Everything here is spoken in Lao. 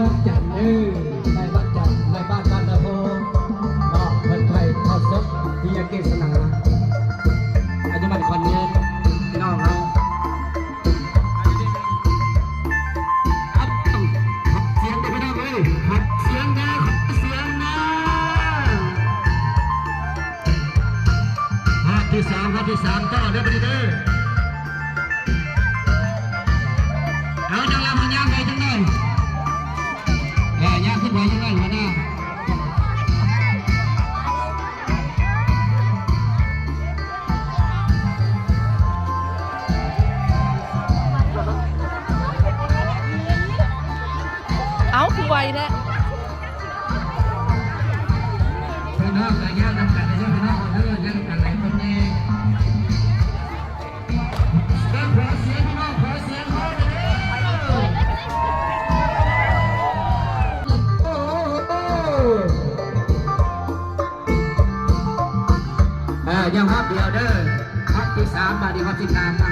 ວັນຈັນເດີ ໃນວັນຈັນ ໃນບ້ານບ້ານນາໂພ ເນາະ ເພິ່ນໄພເຂົ້າສົບ ວິຍະເກດສະໜາ ອາຍຸໝັ້ນຂວັນຍືນ ພີ່ນ້ອງເຮົາ. ຄັບ ຂອບສຽງເດີພີ່ນ້ອງເອີຍ ຂອບສຽງເດີ ຂອບສຽງເດີ. ຮອບທີສອງ ຮອບທີສາມຕໍ່ເດີບັດນີ້ເດີ. ເອົາ ນາງລຳ ເຮົາຍ່າງໄປຈັ່ງໃດ? ເອີ ຍ່າງຂຶ້ນໄປຈັ່ງໃດຫົວໜ້າ? ເອົ້າ ຄືໄວແທ້. ພີ່ນ້ອງກໍຍ່າງນຳກັນເດີ ພີ່ນ້ອງເອີຍ ຍ່າງນຳກັນຫຼາຍຄົນແດ່. ເດີ ຂໍສຽງ ພີ່ນ້ອງ ຂໍສຽງເຮົາເດີ. ເອີ ຍັງຮອບດຽວເດີ ຮອບທີສາມ ບາດນີ້ຮອບທີສາມ.